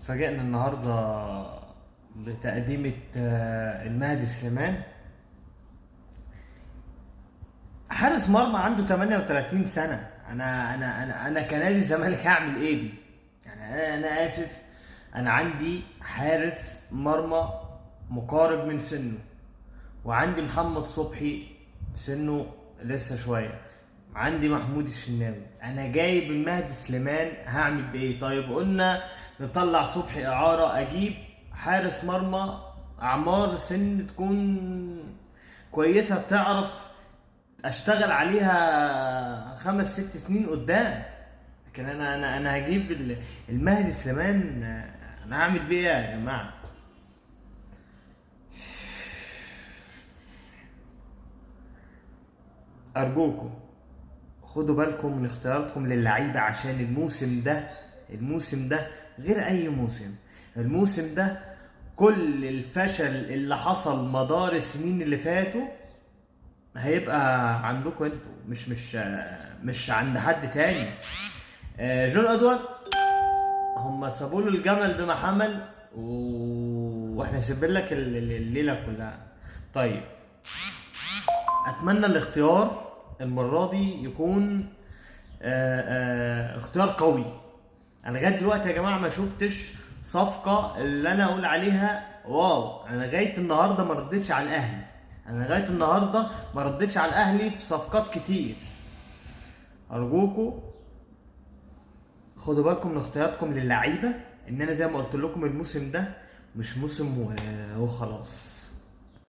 فاجئنا النهارده بتقديمة المهدي سليمان، حارس مرمى عنده 38 سنة. انا انا انا انا كنادي الزمالك هعمل ايه بيه؟ يعني انا اسف، انا عندي حارس مرمى مقارب من سنة، وعندي محمد صبحي سنة لسه شوية، عندي محمود الشناوي، انا جايب المهدي سليمان هعمل بايه؟ طيب قلنا نطلع صبحي اعاره، اجيب حارس مرمى اعمار سن تكون كويسة تعرف اشتغل عليها 5 6 سنين قدام. لكن انا هجيب المهدي سليمان، انا هعمل بيه ايه يا جماعة؟ ارجوكم خدوا بالكم من اختياراتكم للعيبة، عشان الموسم ده غير اي موسم. الموسم ده كل الفشل اللي حصل مدار السنين اللي فاتوا هيبقى عندكم انتوا، مش عند حد تاني. جون ادوارد هم سابوا له الجمل بما حمل، واحنا سيبين لك الليلة كلها. طيب اتمنى الاختيار المرة دي يكون اختيار قوي. انا لغاية دلوقتي يا جماعة ما شفتش صفقة اللي انا اقول عليها واو. انا لغاية النهارده ما ردتش على الاهلي، انا لغاية النهارده ما ردتش على الاهلي في صفقات كتير. ارجوكوا خدوا بالكم من اختياراتكم للعيبة، ان انا زي ما قلت لكم الموسم ده مش موسم وخلاص.